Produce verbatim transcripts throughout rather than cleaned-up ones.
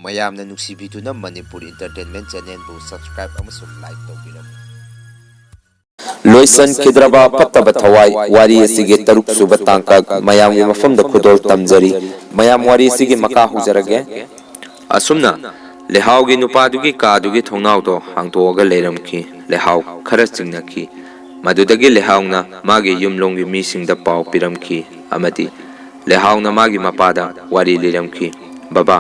ꯃꯌꯥꯝꯅ ꯅꯨꯡꯁꯤꯕꯤꯗꯨꯅ Manipur Entertainment Channelꯕꯨ subscribe ꯑꯃꯁꯨꯡ like ꯇꯧꯕꯤꯔꯝꯃꯨ꯫ ꯂꯣꯏꯁꯟꯈꯤꯗ꯭ꯔꯕ ꯐꯠꯇꯕ ꯊꯋꯥꯏ ꯋꯥꯔꯤ ꯑꯁꯤꯒꯤ ꯇꯔꯨꯛ ꯁꯨꯕ ꯇꯥꯡꯀꯛ ꯃꯌꯥꯝꯒꯤ ꯃꯐꯝꯗ ꯈꯨꯗꯣꯜ ꯇꯝꯖꯔꯤ꯫ ꯃꯌꯥꯝ ꯋꯥꯔꯤ ꯑꯁꯤꯒꯤ ꯃꯈꯥ ꯍꯧꯖꯔꯒꯦ꯫ ꯑꯁꯨꯝꯅ ꯂꯩꯍꯥꯎꯒꯤ ꯅꯨꯄꯥꯗꯨꯒꯤ ꯀꯥꯗꯨꯒꯤ ꯊꯣꯡꯅꯥꯎꯗꯣ ꯍꯥꯡꯗꯣꯛꯑꯒ ꯂꯩꯔꯝꯈꯤ꯫ ꯂꯩꯍꯥꯎ ꯈꯔ ꯆꯤꯡꯅꯈꯤ꯫ ꯃꯗꯨꯗꯒꯤ ꯂꯩꯍꯥꯎꯅ ꯃꯥꯒꯤ ꯌꯨꯝꯂꯣꯝꯒꯤ ꯃꯤꯁꯤꯡꯗ ꯄꯥꯎ ꯄꯤꯔꯝꯈꯤ ꯑꯃꯗꯤ ꯂꯩꯍꯥꯎꯅ ꯃꯥꯒꯤ ꯃꯄꯥꯗ ꯋꯥꯔꯤ ꯂꯤꯔꯝꯈꯤ, "ꯕꯕꯥ,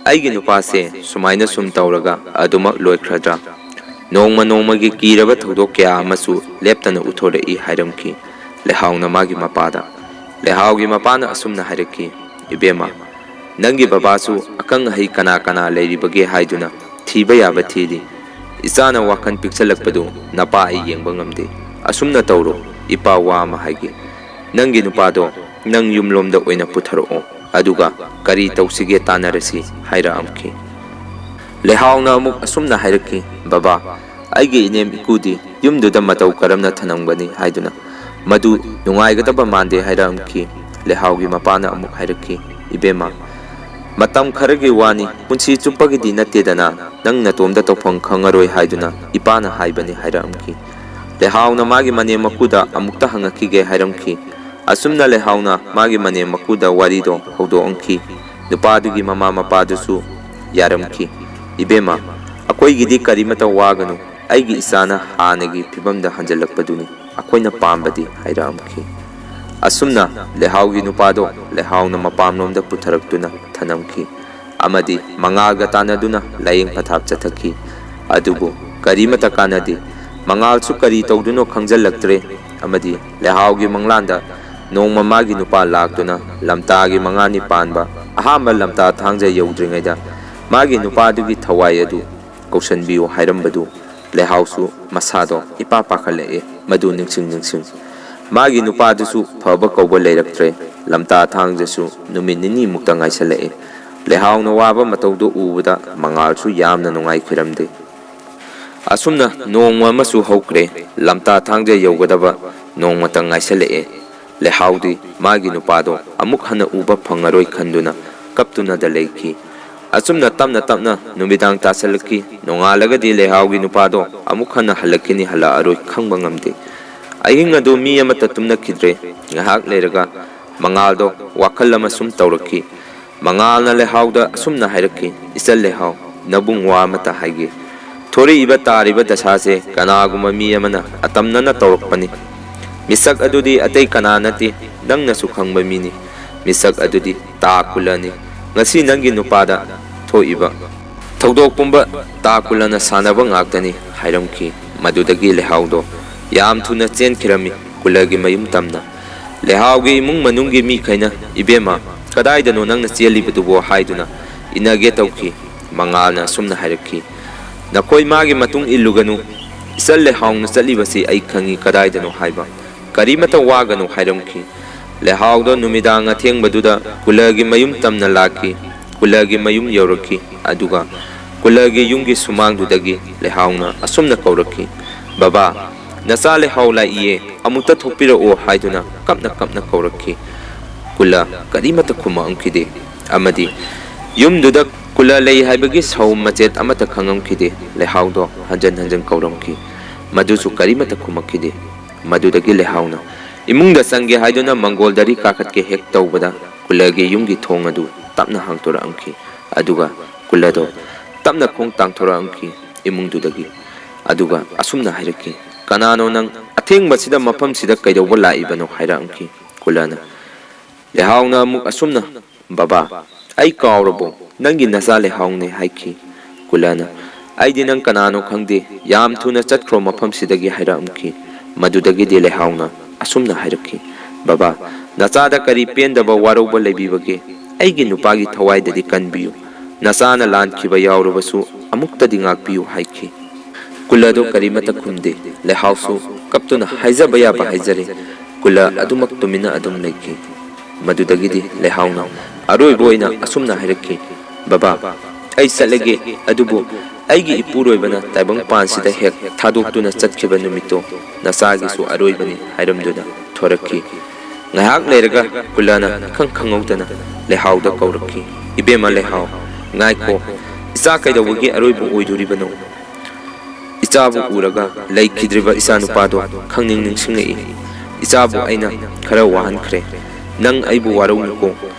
ꯑꯩꯒꯤ ꯅꯨꯄꯥꯁꯦ ꯁꯨꯃꯥꯏꯅ ꯁꯨꯝ ꯇꯧꯔꯒ ꯑꯗꯨꯃꯛ ꯂꯣꯏꯈ꯭ꯔꯗ꯭ꯔꯥ? ꯅꯣꯡꯃ ꯅꯣꯡꯃꯒꯤ ꯀꯤꯔꯕ ꯊꯧꯗꯣꯛ ꯀꯌꯥ ꯑꯃꯁꯨ ꯂꯦꯞꯇꯅ ꯎꯠꯊꯣꯔꯛꯏ" ꯍꯥꯏꯔꯝꯈꯤ꯫ ꯂꯩꯍꯥꯎꯅ ꯃꯥꯒꯤ ꯃꯄꯥꯗ, ꯂꯩꯍꯥꯎꯒꯤ ꯃꯄꯥꯅ ꯑꯁꯨꯝꯅ ꯍꯥꯏꯔꯛꯈꯤ, "ꯏꯕꯦꯝꯃ, ꯅꯪꯒꯤ ꯕꯕꯥꯁꯨ ꯑꯈꯪ ꯑꯍꯩ ꯀꯅꯥ ꯀꯅꯥ ꯂꯩꯔꯤꯕꯒꯦ ꯍꯥꯏꯗꯨꯅ ꯊꯤꯕ ꯌꯥꯕ ꯊꯤꯔꯤ꯫ ꯏꯆꯥꯅ ꯋꯥꯈꯜ ꯄꯤꯛꯁꯜꯂꯛꯄꯗꯨ ꯅꯄꯥ ꯑꯩ ꯌꯦꯡꯕ ꯉꯝꯗꯦ꯫ ꯑꯁꯨꯝꯅ ꯇꯧꯔꯣ, ꯏꯄꯥ ꯋꯥ ꯑꯃ ꯍꯥꯏꯒꯦ꯫ ꯅꯪꯒꯤ ꯅꯨꯄꯥꯗꯣ ꯅꯪ ꯌꯨꯝꯂꯣꯝꯗ ꯑꯣꯏꯅ ꯄꯨꯊꯔꯛꯑꯣ, ꯑꯗꯨꯒ ꯀꯔꯤ ꯇꯧꯁꯤꯒꯦ ꯇꯥꯟꯅꯔꯁꯤ" ꯍꯥꯏꯔꯛꯑꯝꯈꯤ꯫ ꯂꯩꯍꯥꯎꯅ ꯑꯃꯨꯛ ꯑꯁꯨꯝꯅ ꯍꯥꯏꯔꯛꯈꯤ, "ꯕꯕꯥ, ꯑꯩꯒꯤ ꯏꯅꯦꯝ ꯏꯀꯨꯗꯤ ꯌꯨꯝꯗꯨꯗ ꯃꯇꯧ ꯀꯔꯝꯅ ꯊꯅꯝꯒꯅꯤ?" ꯍꯥꯏꯗꯨꯅ꯫ "ꯃꯗꯨ ꯅꯨꯡꯉꯥꯏꯒꯗꯕ ꯃꯥꯟꯗꯦ" ꯍꯥꯏꯔꯛꯑꯝꯈꯤ꯫ ꯂꯩꯍꯥꯎꯒꯤ ꯃꯄꯥꯅ ꯑꯃꯨꯛ ꯍꯥꯏꯔꯛꯈꯤ, "ꯏꯕꯦꯝꯃ, ꯃꯇꯝ ꯈꯔꯒꯤ ꯋꯥꯅꯤ, ꯄꯨꯟꯁꯤ ꯆꯨꯞꯄꯒꯤꯗꯤ ꯅꯠꯇꯦꯗꯅ, ꯅꯪ ꯅꯇꯣꯝꯗ ꯇꯧꯐꯝ ꯈꯪꯉꯔꯣꯏ ꯍꯥꯏꯗꯨꯅ ꯏꯄꯥꯅ ꯍꯥꯏꯕꯅꯤ" ꯍꯥꯏꯔꯛꯑꯝꯈꯤ꯫ ꯂꯩꯍꯥꯎꯅ ꯃꯥꯒꯤ ꯃꯅꯦꯝ ꯃꯀꯨꯗ ꯑꯃꯨꯛꯇ ꯍꯪꯉꯛꯈꯤꯒꯦ ꯍꯥꯏꯔꯝꯈꯤ꯫ ꯑꯁꯨꯝꯅ ꯂꯩꯍꯥꯎꯅ ꯃꯥꯒꯤ ꯃꯅꯦꯝ ꯃꯀꯨꯗ ꯋꯥꯔꯤꯗꯣ ꯍꯧꯗꯣꯛꯑꯝꯈꯤ꯫ ꯅꯨꯄꯥꯗꯨꯒꯤ ꯃꯃꯥ ꯃꯄꯥꯗꯨꯁꯨ ꯌꯥꯔꯝꯈꯤ꯫ "ꯏꯕꯦꯝꯃ, ꯑꯩꯈꯣꯏꯒꯤꯗꯤ ꯀꯔꯤꯃꯇ ꯋꯥꯒꯅꯨ, ꯑꯩꯒꯤ ꯏꯆꯥꯅ ꯍꯥꯟꯅꯒꯤ ꯐꯤꯕꯝꯗ ꯍꯟꯖꯤꯜꯂꯛꯄꯗꯨꯅꯤ ꯑꯩꯈꯣꯏꯅ ꯄꯥꯝꯕꯗꯤ" ꯍꯥꯏꯔꯛꯑꯝꯈꯤ꯫ ꯑꯁꯨꯝꯅ ꯂꯩꯍꯥꯎꯒꯤ ꯅꯨꯄꯥꯗꯣ ꯂꯩꯍꯥꯎꯅ ꯃꯄꯥꯝꯂꯣꯝꯗ ꯄꯨꯊꯔꯛꯇꯨꯅ ꯊꯅꯝꯈꯤ ꯑꯃꯗꯤ ꯃꯉꯥꯜꯒ ꯇꯥꯟꯅꯗꯨꯅ ꯂꯥꯏꯌꯦꯡ ꯄꯊꯥꯞ ꯆꯠꯊꯈꯤ꯫ ꯑꯗꯨꯕꯨ ꯀꯔꯤꯃꯇ ꯀꯥꯟꯅꯗꯦ꯫ ꯃꯉꯥꯜꯁꯨ ꯀꯔꯤ ꯇꯧꯗꯨꯅꯣ ꯈꯪꯖꯤꯜꯂꯛꯇ꯭ꯔꯦ ꯑꯃꯗꯤ ꯂꯩꯍꯥꯎꯒꯤ ꯃꯪꯂꯥꯟꯗ ꯅꯣꯡꯃ ꯃꯥꯒꯤ ꯅꯨꯄꯥ ꯂꯥꯛꯇꯨꯅ ꯂꯝꯇꯥꯒꯤ ꯃꯉꯥꯅꯤ ꯄꯥꯟꯕ ꯑꯍꯥꯟꯕ ꯂꯝꯇꯥ ꯊꯥꯡꯖ ꯌꯧꯗ꯭ꯔꯤꯉꯩꯗ ꯃꯥꯒꯤ ꯅꯨꯄꯥꯗꯨꯒꯤ ꯊꯋꯥꯏ ꯑꯗꯨ ꯀꯧꯁꯟꯕꯤꯌꯨ ꯍꯥꯏꯔꯝꯕꯗꯨ ꯂꯩꯍꯥꯎꯁꯨ ꯃꯁꯥꯗꯣ ꯏꯄꯥ ꯄꯥꯈꯠꯂꯛꯑꯦ꯫ ꯃꯗꯨ ꯅꯤꯡꯁꯤꯡ ꯅꯤꯡꯁꯤꯡ ꯃꯥꯒꯤ ꯅꯨꯄꯥꯗꯨꯁꯨ ꯐꯕ ꯀꯧꯕ ꯂꯩꯔꯛꯇ꯭ꯔꯦ꯫ ꯂꯝꯇꯥ ꯊꯥꯡꯖꯁꯨ ꯅꯨꯃꯤꯠ ꯅꯤꯅꯤꯃꯨꯛꯇ ꯉꯥꯏꯁꯜꯂꯛꯑꯦ꯫ ꯂꯩꯍꯥꯎꯅ ꯋꯥꯕ ꯃꯇꯧꯗꯨ ꯎꯕꯗ ꯃꯉꯥꯜꯁꯨ ꯌꯥꯝꯅ ꯅꯨꯡꯉꯥꯏꯈꯤꯔꯝꯗꯦ꯫ ꯑꯁꯨꯝꯅ ꯅꯣꯡꯃ ꯑꯃꯁꯨ ꯍꯧꯈ꯭ꯔꯦ꯫ ꯂꯝꯇꯥ ꯊꯥꯡꯖ ꯌꯧꯒꯗꯕ ꯅꯣꯡꯃꯇ ꯉꯥꯏꯁꯜꯂꯛꯑꯦ꯫ ꯂꯩꯍꯥꯎꯗꯤ ꯃꯥꯒꯤ ꯅꯨꯄꯥꯗꯣ ꯑꯃꯨꯛ ꯍꯟꯅ ꯎꯕ ꯐꯪꯉꯔꯣꯏ ꯈꯟꯗꯨꯅ ꯀꯞꯇꯨꯅꯗ ꯂꯩꯈꯤ꯫ ꯑꯁꯨꯝꯅ ꯇꯞꯅ ꯇꯞꯅ ꯅꯨꯃꯤꯗꯥꯡ ꯇꯥꯁꯜꯂꯛꯈꯤ꯫ ꯅꯣꯡꯉꯥꯜꯂꯒꯗꯤ ꯂꯩꯍꯥꯎꯒꯤ ꯅꯨꯄꯥꯗꯣ ꯑꯃꯨꯛ ꯍꯟꯅ ꯍꯜꯂꯛꯈꯤꯅꯤ ꯍꯜꯂꯛꯑꯔꯣꯏ ꯈꯪꯕ ꯉꯝꯗꯦ꯫ ꯑꯍꯤꯡ ꯑꯗꯨ ꯃꯤ ꯑꯃꯠꯇ ꯇꯨꯝꯅꯈꯤꯗ꯭ꯔꯦ꯫ ꯉꯥꯏꯍꯥꯛ ꯂꯩꯔꯒ ꯃꯉꯥꯜꯗꯣ ꯋꯥꯈꯜ ꯑꯃ ꯁꯨꯝ ꯇꯧꯔꯛꯈꯤ꯫ ꯃꯉꯥꯜꯅ ꯂꯩꯍꯥꯎꯗ ꯑꯁꯨꯝꯅ ꯍꯥꯏꯔꯛꯈꯤ, "ꯏꯆꯜ ꯂꯩꯍꯥꯎ, ꯅꯕꯨꯡ ꯋꯥ ꯑꯃꯇ ꯍꯥꯏꯒꯦ꯫ ꯊꯣꯔꯛꯏꯕ ꯇꯥꯔꯤꯕ ꯗꯁꯥꯁꯦ ꯀꯅꯥꯒꯨꯝꯕ ꯃꯤ ꯑꯃꯅ ꯑꯇꯝꯅꯅ ꯇꯧꯔꯛꯄꯅꯤ꯫ ꯃꯤꯁꯛ ꯑꯗꯨꯗꯤ ꯑꯇꯩ ꯀꯅꯥ ꯅꯠꯇꯦ, ꯅꯪꯅꯁꯨ ꯈꯪꯕ ꯃꯤꯅꯤ꯫ ꯃꯤꯁꯛ ꯑꯗꯨꯗꯤ ꯇꯥ ꯀꯨꯂꯅꯤ꯫ ꯉꯁꯤ ꯅꯪꯒꯤ ꯅꯨꯄꯥꯗ ꯊꯣꯛꯏꯕ ꯊꯧꯗꯣꯛ ꯄꯨꯝꯕ ꯇꯥ ꯀꯨꯂꯅ ꯁꯥꯟꯅꯕ ꯉꯥꯛꯇꯅꯤ" ꯍꯥꯏꯔꯝꯈꯤ꯫ ꯃꯗꯨꯗꯒꯤ ꯂꯩꯍꯥꯎꯗꯣ ꯌꯥꯝ ꯊꯨꯅ ꯆꯦꯟꯈꯤꯔꯝꯃꯤ ꯀꯨꯂꯒꯤ ꯃꯌꯨꯝ ꯇꯝꯅ꯫ ꯂꯩꯍꯥꯎꯒꯤ ꯏꯃꯨꯡ ꯃꯅꯨꯡꯒꯤ ꯃꯤꯈꯩꯅ, "ꯏꯕꯦꯝꯃ, ꯀꯗꯥꯏꯗꯅꯣ ꯅꯪꯅ ꯆꯦꯜꯂꯤꯕꯗꯨꯕꯣ?" ꯍꯥꯏꯗꯨꯅ ꯏꯟꯅꯒꯦ ꯇꯧꯈꯤ꯫ ꯃꯉꯥꯜꯅ ꯑꯁꯨꯝꯅ ꯍꯥꯏꯔꯛꯈꯤ, "ꯅꯈꯣꯏ ꯃꯥꯒꯤ ꯃꯇꯨꯡ ꯏꯜꯂꯨꯒꯅꯨ꯫ ꯏꯆꯜ ꯂꯩꯍꯥꯎꯅ ꯆꯠꯂꯤꯕꯁꯤ ꯑꯩ ꯈꯪꯏ ꯀꯗꯥꯏꯗꯅꯣ ꯍꯥꯏꯕ꯫ ꯀꯔꯤꯃꯇ ꯋꯥꯒꯅꯨ" ꯍꯥꯏꯔꯝꯈꯤ꯫ ꯂꯩꯍꯥꯎꯗꯣ ꯅꯨꯃꯤꯗꯥꯡ ꯑꯊꯦꯡꯕꯗꯨꯗ ꯀꯨꯂꯒꯤ ꯃꯌꯨꯝ ꯇꯝꯅ ꯂꯥꯛꯈꯤ꯫ ꯀꯨꯂꯒꯤ ꯃꯌꯨꯝ ꯌꯧꯔꯛꯈꯤ꯫ ꯑꯗꯨꯒ ꯀꯨꯂꯒꯤ ꯌꯨꯝꯒꯤ ꯁꯨꯃꯥꯡꯗꯨꯗꯒꯤ ꯂꯩꯍꯥꯎꯅ ꯑꯁꯨꯝꯅ ꯀꯧꯔꯛꯈꯤ, "ꯕꯕꯥ, ꯅꯆꯥ ꯂꯩꯍꯥꯎ ꯂꯥꯛꯏꯌꯦ, ꯑꯃꯨꯛꯇ ꯊꯣꯛꯄꯤꯔꯛꯑꯣ" ꯍꯥꯏꯗꯨꯅ ꯀꯞꯅ ꯀꯞꯅ ꯀꯧꯔꯛꯈꯤ꯫ ꯀꯨꯂ ꯀꯔꯤꯃꯠꯇ ꯈꯨꯝꯃꯛꯑꯝꯈꯤꯗꯦ, ꯑꯃꯗꯤ ꯌꯨꯝꯗꯨꯗ ꯀꯨꯂ ꯂꯩ ꯍꯥꯏꯕꯒꯤ ꯁꯥꯎꯝ ꯃꯆꯦꯠ ꯑꯃꯠꯇ ꯈꯪꯉꯝꯈꯤꯗꯦ꯫ ꯂꯩꯍꯥꯎꯗꯣ ꯍꯟꯖꯟ ꯍꯟꯖꯟ ꯀꯧꯔꯝꯈꯤ, ꯃꯗꯨꯁꯨ ꯀꯔꯤꯃꯠꯇ ꯈꯨꯝꯃꯛꯈꯤꯗꯦ꯫ ꯃꯗꯨꯗꯒꯤ ꯂꯩꯍꯥꯎꯅ ꯏꯃꯨꯡꯗ ꯆꯪꯒꯦ ꯍꯥꯏꯗꯨꯅ ꯃꯪꯒꯣꯜꯗꯔꯤ ꯀꯥꯈꯠꯀꯦ ꯍꯦꯛ ꯇꯧꯕꯗ, ꯀꯨꯂꯒꯤ ꯌꯨꯝꯒꯤ ꯊꯣꯡ ꯑꯗꯨ ꯇꯞꯅ ꯍꯥꯡꯗꯣꯔꯛꯑꯝꯈꯤ꯫ ꯑꯗꯨꯒ ꯀꯨꯂꯗꯣ ꯇꯞꯅ ꯈꯣꯡ ꯇꯥꯡꯊꯣꯔꯛꯑꯝꯈꯤ ꯏꯃꯨꯡꯗꯨꯗꯒꯤ꯫ ꯑꯗꯨꯒ ꯑꯁꯨꯝꯅ ꯍꯥꯏꯔꯛꯈꯤ, "ꯀꯅꯥꯅꯣ ꯅꯪ? ꯑꯊꯦꯡꯕꯁꯤꯗ ꯃꯐꯝꯁꯤꯗ ꯀꯩꯗꯧꯕ ꯂꯥꯛꯏꯕꯅꯣ?" ꯍꯥꯏꯔꯛꯑꯝꯈꯤ꯫ ꯀꯨꯂꯅ, ꯂꯩꯍꯥꯎꯅ ꯑꯃꯨꯛ ꯑꯁꯨꯝꯅ, "ꯕꯕꯥ, ꯑꯩ ꯀꯥꯎꯔꯕꯣ? ꯅꯪꯒꯤ ꯅꯆꯥ ꯂꯩꯍꯥꯎꯅꯦ" ꯍꯥꯏꯈꯤ꯫ ꯀꯨꯂꯅ, "ꯑꯩꯗꯤ ꯅꯪ ꯀꯅꯥꯅꯣ ꯈꯪꯗꯦ, ꯌꯥꯝ ꯊꯨꯅ ꯆꯠꯈ꯭ꯔꯣ ꯃꯐꯝꯁꯤꯗꯒꯤ" ꯍꯥꯏꯔꯛꯑꯝꯈꯤ꯫ ꯃꯗꯨꯗꯒꯤꯗꯤ ꯂꯩꯍꯥꯎꯅ ꯑꯁꯨꯝꯅ ꯍꯥꯏꯔꯛꯈꯤ, "ꯕꯕꯥ, ꯅꯆꯥꯗ ꯀꯔꯤ ꯄꯦꯟꯗꯕ ꯋꯥꯔꯧꯕ ꯂꯩꯕꯤꯕꯒꯦ? ꯑꯩꯒꯤ ꯅꯨꯄꯥꯒꯤ ꯊꯋꯥꯏꯗꯗꯤ ꯀꯟꯕꯤꯌꯨ꯫ ꯅꯆꯥꯅ ꯂꯥꯟꯈꯤꯕ ꯌꯥꯎꯔꯕꯁꯨ ꯑꯃꯨꯛꯇꯗꯤ ꯉꯥꯛꯄꯤꯌꯨ" ꯍꯥꯏꯈꯤ꯫ ꯀꯨꯂꯗꯣ ꯀꯔꯤꯃꯠꯇ ꯈꯨꯝꯗꯦ꯫ ꯂꯩꯍꯥꯎꯁꯨ ꯀꯞꯇꯨꯅ ꯍꯥꯏꯖꯕ ꯌꯥꯕ ꯍꯥꯏꯖꯔꯦ꯫ ꯀꯨꯂ ꯑꯗꯨꯃꯛ ꯇꯨꯃꯤꯟꯅ ꯑꯗꯨꯝ ꯂꯩꯈꯤ꯫ ꯃꯗꯨꯗꯒꯤꯗꯤ ꯂꯩꯍꯥꯎꯅ ꯑꯔꯣꯏꯕ ꯑꯣꯏꯅ ꯑꯁꯨꯝꯅ ꯍꯥꯏꯔꯛꯈꯤ, "ꯕꯕꯥ, ꯑꯩ ꯆꯠꯂꯒꯦ, ꯑꯗꯨꯕꯨ ꯑꯩꯒꯤ ꯏꯄꯨꯔꯣꯏꯕꯅ ꯇꯥꯏꯕꯪꯄꯥꯟꯁꯤꯗ ꯍꯦꯛ ꯊꯥꯗꯣꯛꯇꯨꯅ ꯆꯠꯈꯤꯕ ꯅꯨꯃꯤꯠꯇꯣ ꯅꯆꯥꯒꯤꯁꯨ ꯑꯔꯣꯏꯕꯅꯤ" ꯍꯥꯏꯔꯝꯗꯨꯅ ꯊꯣꯔꯛꯈꯤ꯫ ꯉꯥꯏꯍꯥꯛ ꯂꯩꯔꯒ ꯀꯨꯂꯅ ꯏꯈꯪ ꯈꯪꯍꯧꯗꯅ ꯂꯩꯍꯥꯎꯗ ꯀꯧꯔꯛꯈꯤ, "ꯏꯕꯦꯝꯃ ꯂꯩꯍꯥꯎ, "ꯉꯥꯏꯈꯣ, ꯏꯆꯥ ꯀꯩꯗꯧꯕꯒꯤ ꯑꯔꯣꯏꯕ ꯑꯣꯏꯗꯣꯔꯤꯕꯅꯣ?" ꯏꯆꯥꯕꯨ ꯎꯔꯒ ꯂꯩꯈꯤꯗ꯭ꯔꯤꯕ ꯏꯆꯥꯅꯨꯄꯥꯗꯣ ꯈꯪꯅꯤꯡ ꯅꯤꯡꯁꯤꯡꯂꯛꯏ꯫ "ꯏꯆꯥꯕꯨ ꯑꯩꯅ ꯈꯔ ꯋꯥꯍꯟꯈ꯭ꯔꯦ꯫ ꯅꯪ ꯑꯩꯕꯨ ꯋꯥꯔꯧꯅꯨꯀꯣ꯫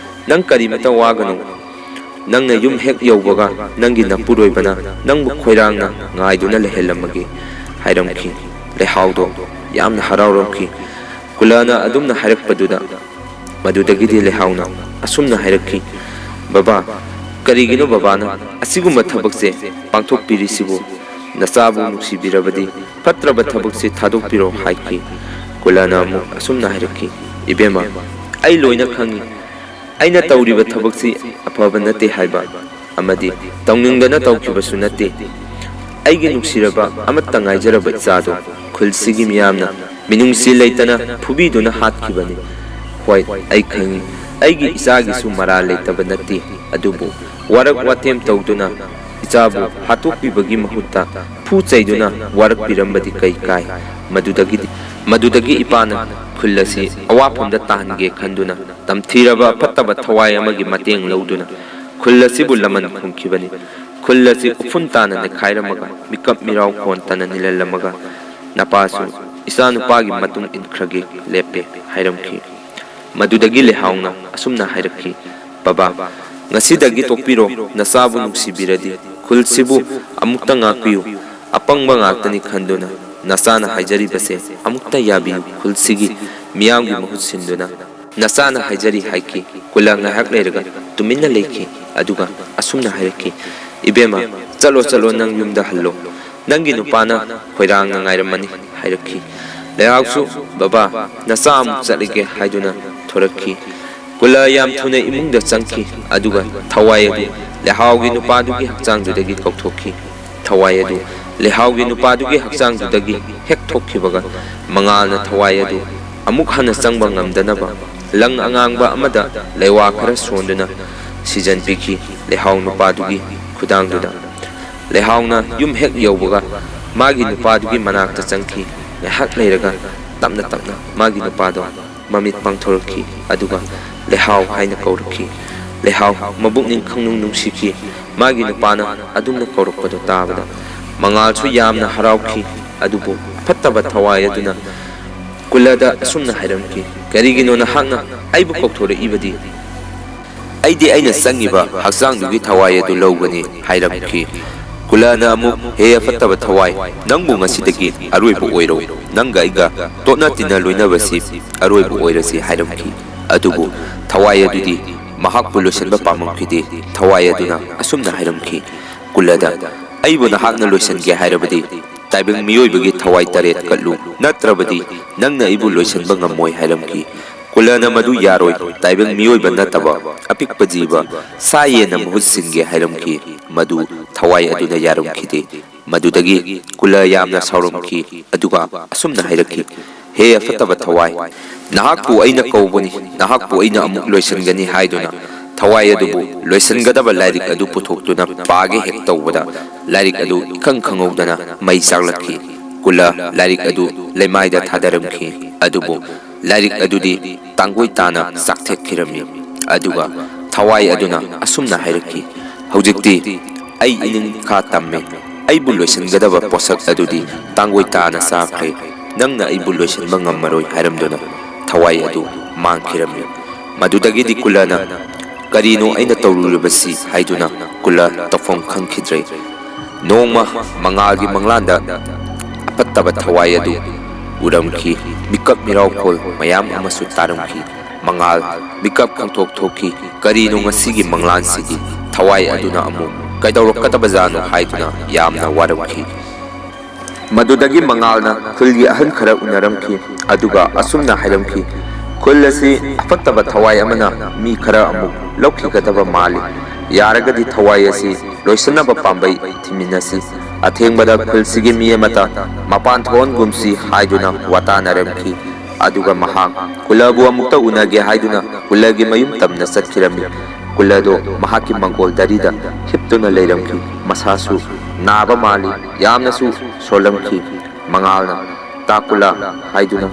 ꯅꯪ ꯀꯔꯤꯃꯇ ꯋꯥꯒꯅꯨ꯫ ꯅꯪꯅ ꯌꯨꯝ ꯍꯦꯛ ꯌꯧꯕꯒ ꯅꯪꯒꯤ ꯅꯄꯨꯔꯣꯏꯕꯅ ꯅꯪꯕꯨ ꯈꯣꯏꯔꯥꯡꯅ ꯉꯥꯏꯗꯨꯅ ꯂꯩꯍꯜꯂꯝꯃꯒꯦ" ꯍꯥꯏꯔꯝꯈꯤ꯫ ꯂꯩꯍꯥꯎꯗꯣ ꯌꯥꯝꯅ ꯍꯔꯥꯎꯔꯝꯈꯤ꯫ ꯀꯨꯂꯥꯅ ꯑꯗꯨꯝꯅ ꯍꯥꯏꯔꯛꯄꯗꯨꯗ ꯃꯗꯨꯗꯒꯤꯗꯤ ꯂꯩꯍꯥꯎꯅ ꯑꯁꯨꯝꯅ ꯍꯥꯏꯔꯛꯈꯤ, "ꯕꯕꯥ, ꯀꯔꯤꯒꯤꯅꯣ ꯕꯕꯥꯅ ꯑꯁꯤꯒꯨꯝꯕ ꯊꯕꯛꯁꯦ ꯄꯥꯡꯊꯣꯛꯄꯤꯔꯤꯁꯤꯕꯨ? ꯅꯆꯥꯕꯨ ꯅꯨꯡꯁꯤꯕꯤꯔꯕꯗꯤ ꯐꯠꯇ꯭ꯔꯕ ꯊꯕꯛꯁꯦ ꯊꯥꯗꯣꯛꯄꯤꯔꯣ" ꯍꯥꯏꯈꯤ꯫ ꯀꯨꯂꯥꯅ ꯑꯃꯨꯛ ꯑꯁꯨꯝꯅ ꯍꯥꯏꯔꯛꯈꯤ, "ꯏꯕꯦꯝꯃ, ꯑꯩ ꯂꯣꯏꯅ ꯈꯪꯏ꯫ ꯑꯩꯅ ꯇꯧꯔꯤꯕ ꯊꯕꯛꯁꯤ ꯑꯐꯕ ꯅꯠꯇꯦ ꯍꯥꯏꯕ, ꯑꯃꯗꯤ ꯇꯧꯅꯤꯡꯗꯅ ꯇꯧꯈꯤꯕꯁꯨ ꯅꯠꯇꯦ꯫ ꯑꯩꯒꯤ ꯅꯨꯡꯁꯤꯔꯕ ꯑꯃꯠꯇ ꯉꯥꯏꯖꯔꯕ ꯏꯆꯥꯗꯣ ꯈꯨꯜꯁꯤꯒꯤ ꯃꯤꯌꯥꯝꯅ ꯃꯤꯅꯨꯡꯁꯤ ꯂꯩꯇꯅ ꯐꯨꯕꯤꯗꯨꯅ ꯍꯥꯠꯈꯤꯕꯅꯤ꯫ ꯍꯣꯏ, ꯑꯩ ꯈꯪꯏ, ꯑꯩꯒꯤ ꯏꯆꯥꯒꯤꯁꯨ ꯃꯔꯥꯜ ꯂꯩꯇꯕ ꯅꯠꯇꯦ, ꯑꯗꯨꯕꯨ ꯋꯥꯔꯛ ꯋꯥꯇꯦꯝ ꯇꯧꯗꯨꯅ ꯏꯆꯥꯕꯨ ꯍꯥꯠꯇꯣꯛꯄꯤꯕꯒꯤ ꯃꯍꯨꯠꯇ ꯐꯨ ꯆꯩꯗꯨꯅ ꯋꯥꯔꯛꯄꯤꯔꯝꯕꯗꯤ ꯀꯩ ꯀꯥꯏ? ꯃꯗꯨꯗꯒꯤꯗꯤ, ꯃꯗꯨꯗꯒꯤ ꯏꯄꯥꯅ ꯈꯨꯜ ꯑꯁꯤ ꯑꯋꯥꯐꯝꯗ ꯇꯥꯍꯟꯒꯦ ꯈꯟꯗꯨꯅ ꯇꯝꯊꯤꯔꯕ ꯐꯠꯇꯕ ꯊꯋꯥꯏ ꯑꯃꯒꯤ ꯃꯇꯦꯡ ꯂꯧꯗꯨꯅ ꯈꯨꯜ ꯑꯁꯤꯕꯨ ꯂꯃꯟ ꯈꯨꯝꯈꯤꯕꯅꯤ꯫ ꯈꯨꯜ ꯑꯁꯤ ꯎꯐꯨꯟ ꯇꯥꯅ ꯅꯩꯈꯥꯏꯔꯝꯃꯒ, ꯃꯤꯀꯞ ꯃꯤꯔꯥꯎ ꯈꯣꯟꯇꯅ ꯅꯤꯜꯍꯜꯂꯝꯃꯒ ꯅꯄꯥꯁꯨ ꯏꯆꯥꯅꯨꯄꯥꯒꯤ ꯃꯇꯨꯡ ꯏꯟꯈ꯭ꯔꯒꯦ ꯂꯦꯞꯄꯦ" ꯍꯥꯏꯔꯝꯈꯤ꯫ ꯃꯗꯨꯗꯒꯤ ꯂꯩꯍꯥꯎꯅ ꯑꯁꯨꯝꯅ ꯍꯥꯏꯔꯛꯈꯤ, "ꯕꯕꯥ, ꯉꯁꯤꯗꯒꯤ ꯇꯣꯛꯄꯤꯔꯣ, ꯅꯆꯥꯕꯨ ꯅꯨꯡꯁꯤꯕꯤꯔꯗꯤ ꯈꯨꯜꯁꯤꯕꯨ ꯑꯃꯨꯛꯇ ꯉꯥꯛꯄꯤꯌꯨ꯫ ꯑꯄꯪꯕ ꯉꯥꯛꯇꯅꯤ ꯈꯟꯗꯨꯅ ꯅꯆꯥꯅ ꯍꯥꯏꯖꯔꯤꯕꯁꯦ ꯑꯃꯨꯛꯇ ꯌꯥꯕꯤꯌꯨ꯫ ꯈꯨꯜꯁꯤꯒꯤ ꯃꯤꯌꯥꯝꯒꯤ ꯃꯍꯨꯠ ꯁꯤꯟꯗꯨꯅ ꯅꯆꯥꯅ ꯍꯥꯏꯖꯔꯤ" ꯍꯥꯏꯈꯤ꯫ ꯀꯨꯂꯥ ꯉꯥꯏꯍꯥꯛ ꯂꯩꯔꯒ ꯇꯨꯃꯤꯟꯅ ꯂꯩꯈꯤ꯫ ꯑꯗꯨꯒ ꯑꯁꯨꯝꯅ ꯍꯥꯏꯔꯛꯈꯤ, "ꯏꯕꯦꯝꯃ, ꯆꯠꯂꯣ, ꯆꯠꯂꯣ, ꯅꯪ ꯌꯨꯝꯗ ꯍꯜꯂꯣ꯫ ꯅꯪꯒꯤ ꯅꯨꯄꯥꯅ ꯈꯣꯏꯔꯥꯡꯅ ꯉꯥꯏꯔꯝꯃꯅꯤ" ꯍꯥꯏꯔꯛꯈꯤ꯫ ꯂꯩꯍꯥꯎꯁꯨ, "ꯕꯕꯥ, ꯅꯆꯥ ꯑꯃꯨꯛ ꯆꯠꯂꯒꯦ" ꯍꯥꯏꯗꯨꯅ ꯊꯣꯔꯛꯈꯤ꯫ ꯀꯨꯂꯥ ꯌꯥꯝ ꯊꯨꯅ ꯏꯃꯨꯡꯗ ꯆꯪꯈꯤ, ꯑꯗꯨꯒ ꯊꯋꯥꯏ ꯑꯗꯨ ꯂꯩꯍꯥꯎꯒꯤ ꯅꯨꯄꯥꯗꯨꯒꯤ ꯍꯛꯆꯥꯡꯗꯨꯗꯒꯤ ꯀꯧꯊꯣꯛꯈꯤ꯫ ꯊꯋꯥꯏ ꯑꯗꯨ ꯂꯩꯍꯥꯎꯒꯤ ꯅꯨꯄꯥꯗꯨꯒꯤ ꯍꯛꯆꯥꯡꯗꯨꯗꯒꯤ ꯍꯦꯛ ꯊꯣꯛꯈꯤꯕꯒ, ꯃꯉꯥꯜꯅ ꯊꯋꯥꯏ ꯑꯗꯨ ꯑꯃꯨꯛ ꯍꯟꯅ ꯆꯪꯕ ꯉꯝꯗꯅꯕ ꯂꯪ ꯑꯉꯥꯡꯕ ꯑꯃꯗ ꯂꯩꯋꯥ ꯈꯔ ꯁꯣꯟꯗꯨꯅ ꯁꯤꯖꯟ ꯄꯤꯈꯤ ꯂꯩꯍꯥꯎ ꯅꯨꯄꯥꯗꯨꯒꯤ ꯈꯨꯗꯥꯡꯗꯨꯗ꯫ ꯂꯩꯍꯥꯎꯅ ꯌꯨꯝ ꯍꯦꯛ ꯌꯧꯕꯒ, ꯃꯥꯒꯤ ꯅꯨꯄꯥꯗꯨꯒꯤ ꯃꯅꯥꯛꯇ ꯆꯪꯈꯤ꯫ ꯉꯥꯏꯍꯥꯛ ꯂꯩꯔꯒ ꯇꯞꯅ ꯇꯞꯅ ꯃꯥꯒꯤ ꯅꯨꯄꯥꯗꯣ ꯃꯃꯤꯠ ꯄꯥꯡꯊꯣꯔꯛꯈꯤ, ꯑꯗꯨꯒ "ꯂꯩꯍꯥꯎ" ꯍꯥꯏꯅ ꯀꯧꯔꯛꯈꯤ꯫ ꯂꯩꯍꯥꯎ ꯃꯕꯨꯛꯅꯤꯡ ꯈꯪꯅꯨꯡ ꯅꯨꯡꯁꯤꯈꯤ꯫ ꯃꯥꯒꯤ ꯅꯨꯄꯥꯅ ꯑꯗꯨꯝꯅ ꯀꯧꯔꯛꯄꯗꯨ ꯇꯥꯕꯗ ꯃꯉꯥꯜꯁꯨ ꯌꯥꯝꯅ ꯍꯔꯥꯎꯈꯤ꯫ ꯑꯗꯨꯕꯨ ꯐꯠꯇꯕ ꯊꯋꯥꯏ ꯑꯗꯨꯅ ꯀꯨꯂꯗ ꯑꯁꯨꯝꯅ ꯍꯥꯏꯔꯝꯈꯤ, "ꯀꯔꯤꯒꯤꯅꯣ ꯅꯍꯥꯛꯅ ꯑꯩꯕꯨ ꯀꯧꯊꯣꯔꯛꯏꯕꯗꯤ? ꯑꯩꯗꯤ ꯑꯩꯅ ꯆꯪꯉꯤꯕ ꯍꯛꯆꯥꯡꯗꯨꯒꯤ ꯊꯋꯥꯏ ꯑꯗꯨ ꯂꯧꯒꯅꯤ" ꯍꯥꯏꯔꯝꯈꯤ꯫ ꯀꯨꯂꯅ ꯑꯃꯨꯛ, "ꯍꯦ ꯑꯐꯠꯇꯕ ꯊꯋꯥꯏ, ꯅꯪꯕꯨ ꯉꯁꯤꯗꯒꯤ ꯑꯔꯣꯏꯕ ꯑꯣꯏꯔꯣ, ꯅꯪꯒ ꯑꯩꯒ ꯇꯣꯠꯅ ꯇꯤꯟꯅ ꯂꯣꯏꯅꯕꯁꯤ ꯑꯔꯣꯏꯕ ꯑꯣꯏꯔꯁꯤ" ꯍꯥꯏꯔꯝꯈꯤ꯫ ꯑꯗꯨꯕꯨ ꯊꯋꯥꯏ ꯑꯗꯨꯗꯤ ꯃꯍꯥꯛꯄꯨ ꯂꯣꯏꯁꯤꯟꯕ ꯄꯥꯝꯃꯝꯈꯤꯗꯦ꯫ ꯊꯋꯥꯏ ꯑꯗꯨꯅ ꯑꯁꯨꯝꯅ ꯍꯥꯏꯔꯝꯈꯤ, "ꯀꯨꯂꯗ, ꯑꯩꯕꯨ ꯅꯍꯥꯛꯅ ꯂꯣꯏꯁꯤꯟꯒꯦ ꯍꯥꯏꯔꯕꯗꯤ ꯇꯥꯏꯕꯪ ꯃꯤꯑꯣꯏꯕꯒꯤ ꯊꯋꯥꯏ ꯇꯔꯦꯠ ꯀꯠꯂꯨ, ꯅꯠꯇ꯭ꯔꯕꯗꯤ ꯅꯪꯅ ꯑꯩꯕꯨ ꯂꯣꯏꯁꯤꯟꯕ ꯉꯝꯃꯣꯏ" ꯍꯥꯏꯔꯝꯈꯤ꯫ ꯀꯨꯂꯅ ꯃꯗꯨ ꯌꯥꯔꯣꯏ, ꯇꯥꯏꯕꯪ ꯃꯤꯑꯣꯏꯕ ꯅꯠꯇꯕ ꯑꯄꯤꯛꯄ ꯖꯤꯕ ꯁꯥ ꯌꯦꯟꯅ ꯃꯍꯨꯠ ꯁꯤꯟꯒꯦ ꯍꯥꯏꯔꯝꯈꯤ꯫ ꯃꯗꯨ ꯊꯋꯥꯏ ꯑꯗꯨꯅ ꯌꯥꯔꯝꯈꯤꯗꯦ꯫ ꯃꯗꯨꯗꯒꯤ ꯀꯨꯂ ꯌꯥꯝꯅ ꯁꯥꯎꯔꯝꯈꯤ, ꯑꯗꯨꯒ ꯑꯁꯨꯝꯅ ꯍꯥꯏꯔꯛꯈꯤ, "ꯍꯦ ꯑꯐꯠꯇꯕ ꯊꯋꯥꯏ, ꯅꯍꯥꯛꯄꯨ ꯑꯩꯅ ꯀꯧꯕꯅꯤ, ꯅꯍꯥꯛꯄꯨ ꯑꯩꯅ ꯑꯃꯨꯛ ꯂꯣꯏꯁꯤꯟꯒꯅꯤ" ꯍꯥꯏꯗꯨꯅ ꯊꯋꯥꯏ ꯑꯗꯨꯕꯨ ꯂꯣꯏꯁꯤꯟꯒꯗꯕ ꯂꯥꯏꯔꯤꯛ ꯑꯗꯨ ꯄꯨꯊꯣꯛꯇꯨꯅ ꯄꯥꯒꯦ ꯍꯦꯛ ꯇꯧꯕꯗ, ꯂꯥꯏꯔꯤꯛ ꯑꯗꯨ ꯏꯈꯪ ꯈꯪꯍꯧꯗꯅ ꯃꯩ ꯆꯥꯛꯂꯛꯈꯤ꯫ ꯀꯨꯂ ꯂꯥꯏꯔꯤꯛ ꯑꯗꯨ ꯂꯩꯃꯥꯏꯗ ꯊꯥꯗꯔꯝꯈꯤ, ꯑꯗꯨꯕꯨ ꯂꯥꯏꯔꯤꯛ ꯑꯗꯨꯗꯤ ꯇꯥꯡꯒꯣꯏ ꯇꯥꯅ ꯆꯥꯛꯊꯦꯛꯈꯤꯔꯝꯃꯤ꯫ ꯑꯗꯨꯒ ꯊꯋꯥꯏ ꯑꯗꯨꯅ ꯑꯁꯨꯝꯅ ꯍꯥꯏꯔꯛꯈꯤ, "ꯍꯧꯖꯤꯛꯇꯤ ꯑꯩ ꯏꯅꯤꯡꯈꯥ ꯇꯝꯃꯦ꯫ ꯑꯩꯕꯨ ꯂꯣꯏꯁꯤꯟꯒꯗꯕ ꯄꯣꯠꯁꯛ ꯑꯗꯨꯗꯤ ꯇꯥꯡꯒꯣꯏ ꯇꯥꯅ ꯆꯥꯈ꯭ꯔꯦ꯫ ꯅꯪꯅ ꯑꯩꯕꯨ ꯂꯣꯏꯁꯤꯟꯕ ꯉꯝꯃꯔꯣꯏ" ꯍꯥꯏꯔꯝꯗꯨꯅ ꯊꯋꯥꯏ ꯑꯗꯨ ꯃꯥꯡꯈꯤꯔꯝꯃꯤ꯫ ꯃꯗꯨꯗꯒꯤꯗꯤ ꯀꯨꯂꯅ "ꯀꯔꯤꯅꯣ ꯑꯩꯅ ꯇꯧꯔꯨꯔꯤꯕꯁꯤ?" ꯍꯥꯏꯗꯨꯅ ꯀꯨꯂ ꯇꯧꯐꯝ ꯈꯪꯈꯤꯗ꯭ꯔꯦ꯫ ꯅꯣꯡꯃ ꯃꯉꯥꯜꯒꯤ ꯃꯪꯂꯥꯟꯗ ꯑꯐꯠꯇꯕ ꯊꯋꯥꯏ ꯑꯗꯨ ꯎꯔꯝꯈꯤ꯫ ꯃꯤꯀꯞ ꯃꯤꯔꯥꯎꯈꯣꯜ ꯃꯌꯥꯝ ꯑꯃꯁꯨ ꯇꯥꯔꯝꯈꯤ꯫ ꯃꯉꯥꯜ ꯃꯤꯀꯞ ꯈꯪꯊꯣꯛ ꯊꯣꯛꯈꯤ꯫ "ꯀꯔꯤꯅꯣ ꯉꯁꯤꯒꯤ ꯃꯪꯂꯥꯟꯁꯤꯗꯤ?" ꯊꯋꯥꯏ ꯑꯗꯨꯅ ꯑꯃꯨꯛ "ꯀꯩꯗꯧꯔꯛꯀꯗꯕꯖꯥꯠꯅꯣ?" ꯍꯥꯏꯗꯨꯅ ꯌꯥꯝꯅ ꯋꯥꯔꯝꯈꯤ꯫ ꯃꯗꯨꯗꯒꯤ ꯃꯉꯥꯜꯅ ꯈꯨꯜꯒꯤ ꯑꯍꯜ ꯈꯔ ꯎꯅꯔꯝꯈꯤ, ꯑꯗꯨꯒ ꯑꯁꯨꯝꯅ ꯍꯥꯏꯔꯝꯈꯤ, "ꯈꯨꯜ ꯑꯁꯤ ꯑꯐꯠꯇꯕ ꯊꯋꯥꯏ ꯑꯃꯅ ꯃꯤ ꯈꯔ ꯑꯃꯨꯛ ꯂꯧꯈꯤꯒꯗꯕ ꯃꯥꯜꯂꯤ꯫ ꯌꯥꯔꯒꯗꯤ ꯊꯋꯥꯏ ꯑꯁꯤ ꯂꯣꯏꯁꯤꯟꯅꯕ ꯄꯥꯝꯕꯩ ꯊꯤꯃꯤꯟꯅꯁꯤ꯫ ꯑꯊꯦꯡꯕꯗ ꯈꯨꯜꯁꯤꯒꯤ ꯃꯤ ꯑꯃꯠꯇ ꯃꯄꯥꯟ ꯊꯣꯛꯍꯟꯒꯨꯝꯁꯤ" ꯍꯥꯏꯗꯨꯅ ꯋꯥꯇꯥꯅꯔꯝꯈꯤ꯫ ꯑꯗꯨꯒ ꯃꯍꯥꯛ ꯀꯨꯂꯕꯨ ꯑꯃꯨꯛꯇ ꯎꯅꯒꯦ ꯍꯥꯏꯗꯨꯅ ꯀꯨꯂꯒꯤ ꯃꯌꯨꯝ ꯇꯝꯅ ꯆꯠꯈꯤꯔꯝꯃꯤ꯫ ꯀꯨꯂꯗꯣ ꯃꯍꯥꯛꯀꯤ ꯃꯪꯒꯣꯜ ꯗꯥꯔꯤꯗ ꯍꯤꯞꯇꯨꯅ ꯂꯩꯔꯝꯈꯤ꯫ ꯃꯁꯥꯁꯨ ꯅꯥꯕ ꯃꯥꯜꯂꯤ, ꯌꯥꯝꯅꯁꯨ ꯁꯣꯜꯂꯝꯈꯤ꯫ ꯃꯉꯥꯜꯅ "ꯇꯥ ꯀꯨꯂꯥ" ꯍꯥꯏꯗꯨꯅ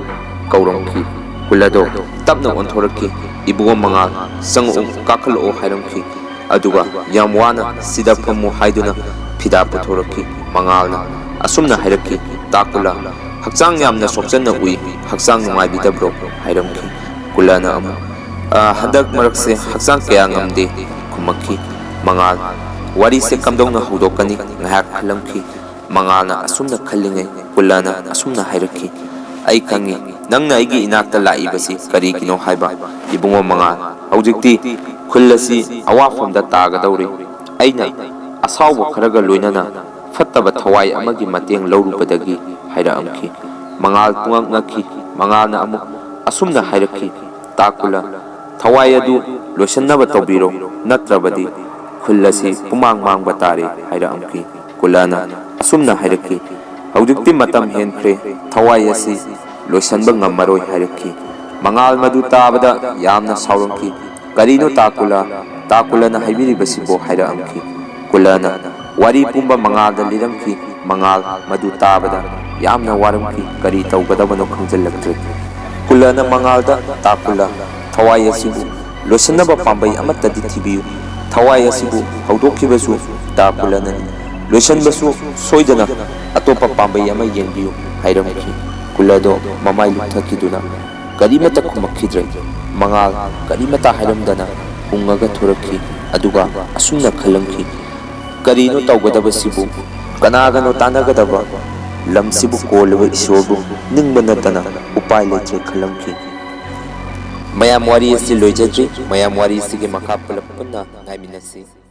ꯀꯧꯔꯝꯈꯤ꯫ ꯀꯨꯂꯗꯣ ꯇꯞꯅ ꯑꯣꯟꯊꯣꯔꯛꯈꯤ꯫ "ꯏꯕꯨꯡꯉꯣ ꯃꯉꯥꯜ, ꯆꯪꯉꯛꯎ, ꯀꯥꯈꯠꯂꯛꯑꯣ" ꯍꯥꯏꯔꯝꯈꯤ꯫ ꯑꯗꯨꯒ ꯌꯥꯝ ꯋꯥꯅ "ꯁꯤꯗ ꯐꯝꯃꯨ" ꯍꯥꯏꯗꯨꯅ ꯐꯤꯗꯥ ꯄꯨꯊꯣꯔꯛꯈꯤ꯫ ꯃꯉꯥꯜꯅ ꯑꯁꯨꯝꯅ ꯍꯥꯏꯔꯛꯈꯤ, "ꯇꯥ ꯀꯨꯂꯥ, ꯍꯛꯆꯥꯡ ꯌꯥꯝꯅ ꯁꯣꯛꯆꯟꯅ ꯎꯏ, ꯍꯛꯆꯥꯡ ꯅꯨꯡꯉꯥꯏꯕꯤꯗꯕ꯭ꯔꯣ?" ꯍꯥꯏꯔꯝꯈꯤ꯫ ꯀꯨꯂꯥꯅ ꯑꯃꯨꯛ, "ꯑ, ꯍꯟꯗꯛ ꯃꯔꯛꯁꯦ ꯍꯛꯆꯥꯡ ꯀꯌꯥ ꯉꯝꯗꯦ" ꯈꯨꯝꯃꯛꯈꯤ꯫ ꯃꯉꯥꯜ ꯋꯥꯔꯤꯁꯦ ꯀꯝꯗꯧꯅ ꯍꯧꯗꯣꯛꯀꯅꯤ ꯉꯥꯏꯍꯥꯛ ꯈꯜꯂꯝꯈꯤ꯫ ꯃꯉꯥꯜꯅ ꯑꯁꯨꯝꯅ ꯈꯜꯂꯤꯉꯩ ꯀꯨꯂꯥꯅ ꯑꯁꯨꯝꯅ ꯍꯥꯏꯔꯛꯈꯤ, "ꯑꯩ ꯈꯪꯉꯤ, ꯅꯪꯅ ꯑꯩꯒꯤ ꯏꯅꯥꯛꯇ ꯂꯥꯛꯏꯕꯁꯤ ꯀꯔꯤꯒꯤꯅꯣ ꯍꯥꯏꯕ꯫ ꯏꯕꯨꯡꯉꯣ ꯃꯉꯥꯜ, ꯍꯧꯖꯤꯛꯇꯤ ꯈꯨꯜ ꯑꯁꯤ ꯑꯋꯥꯐꯝꯗ ꯇꯥꯒꯗꯧꯔꯦ꯫ ꯑꯩꯅ ꯑꯁꯥꯎꯕ ꯈꯔꯒ ꯂꯣꯏꯅꯅ ꯐꯠꯇꯕ ꯊꯋꯥꯏ ꯑꯃꯒꯤ ꯃꯇꯦꯡ ꯂꯧꯔꯨꯕꯗꯒꯤ" ꯍꯥꯏꯔꯛꯑꯝꯈꯤ꯫ ꯃꯉꯥꯜ ꯄꯨꯡꯉꯛ ꯉꯛꯈꯤ꯫ ꯃꯉꯥꯜꯅ ꯑꯃꯨꯛ ꯑꯁꯨꯝꯅ ꯍꯥꯏꯔꯛꯈꯤ, "ꯇꯥ ꯀꯨꯂꯥ, ꯊꯋꯥꯏ ꯑꯗꯨ ꯂꯣꯏꯁꯤꯟꯅꯕ ꯇꯧꯕꯤꯔꯣ, ꯅꯠꯇ꯭ꯔꯕꯗꯤ ꯈꯨꯜ ꯑꯁꯤ ꯄꯨꯃꯥꯡ ꯃꯥꯡꯕ ꯇꯥꯔꯦ" ꯍꯥꯏꯔꯛꯑꯝꯈꯤ꯫ ꯀꯨꯂꯥꯅ ꯑꯁꯨꯝꯅ ꯍꯥꯏꯔꯛꯈꯤ, "ꯍꯧꯖꯤꯛꯇꯤ ꯃꯇꯝ ꯍꯦꯟꯈ꯭ꯔꯦ, ꯊꯋꯥꯏ ꯑꯁꯤ ꯂꯣꯏꯁꯤꯟꯕ ꯉꯝꯃꯔꯣꯏ" ꯍꯥꯏꯔꯛꯈꯤ꯫ ꯃꯉꯥꯜ ꯃꯗꯨ ꯇꯥꯕꯗ ꯌꯥꯝꯅ ꯁꯥꯎꯔꯝꯈꯤ꯫ "ꯀꯔꯤꯅꯣ ꯇꯥ ꯀꯨꯂꯥ, ꯇꯥ ꯀꯨꯂꯥꯅ ꯍꯥꯏꯕꯤꯔꯤꯕꯁꯤꯕꯣ?" ꯍꯥꯏꯔꯛꯑꯝꯈꯤ꯫ ꯀꯨꯂꯥꯅ ꯋꯥꯔꯤ ꯄꯨꯝꯕ ꯃꯉꯥꯜꯗ ꯂꯤꯔꯝꯈꯤ꯫ ꯃꯉꯥꯜ ꯃꯗꯨ ꯇꯥꯕꯗ ꯌꯥꯝꯅ ꯋꯥꯔꯝꯈꯤ꯫ ꯀꯔꯤ ꯇꯧꯒꯗꯕꯅꯣ ꯈꯪꯖꯤꯜꯂꯛꯇ꯭ꯔꯦ꯫ ꯀꯨꯂꯥꯅ ꯃꯉꯥꯜꯗ, "ꯇꯥ ꯀꯨꯂꯥ, ꯊꯋꯥꯏ ꯑꯁꯤꯕꯨ ꯂꯣꯏꯁꯤꯟꯅꯕ ꯄꯥꯝꯕꯩ ꯑꯃꯠꯇꯗꯤ ꯊꯤꯕꯤꯌꯨ꯫ ꯊꯋꯥꯏ ꯑꯁꯤꯕꯨ ꯍꯧꯗꯣꯛꯈꯤꯕꯁꯨ ꯇꯥ ꯀꯨꯂꯥꯅꯅꯤ꯫ ꯂꯣꯏꯁꯤꯟꯕꯁꯨ ꯁꯣꯏꯗꯅ ꯑꯇꯣꯞꯄ ꯄꯥꯝꯕꯩ ꯑꯃ ꯌꯦꯡꯕꯤꯌꯨ" ꯍꯥꯏꯔꯝꯈꯤ꯫ ꯀꯨꯂꯥꯗꯣ ꯃꯃꯥꯏ ꯂꯨꯞꯊꯈꯤꯗꯨꯅ ꯀꯔꯤꯃꯠꯇ ꯈꯨꯝꯃꯛꯈꯤꯗ꯭ꯔꯦ꯫ ꯃꯉꯥꯜ ꯀꯔꯤꯃꯠꯇ ꯍꯥꯏꯔꯝꯗꯅ ꯎꯪꯉꯒ ꯊꯣꯔꯛꯈꯤ꯫ ꯑꯗꯨꯒ ꯑꯁꯨꯝꯅ ꯈꯜꯂꯝꯈꯤ, "ꯀꯔꯤꯅꯣ ꯇꯧꯒꯗꯕꯁꯤꯕꯨ? ꯀꯅꯥꯒꯅꯣ ꯇꯥꯟꯅꯒꯗꯕ? ꯂꯝꯁꯤꯕꯨ ꯀꯣꯜꯂꯤꯕ ꯏꯁꯣꯔꯕꯨ ꯅꯤꯡꯕ ꯅꯠꯇꯅ ꯎꯄꯥꯏ ꯂꯩꯇ꯭ꯔꯦ" ꯈꯜꯂꯝꯈꯤ꯫ ꯃꯌꯥꯝ, ꯋꯥꯔꯤ ꯑꯁꯤ ꯂꯣꯏꯖꯗ꯭ꯔꯤ꯫ ꯃꯌꯥꯝ, ꯋꯥꯔꯤ ꯑꯁꯤꯒꯤ ꯃꯈꯥ ꯄꯨꯂꯞ ꯄꯨꯟꯅ ꯉꯥꯏꯃꯤꯟꯅꯁꯤ꯫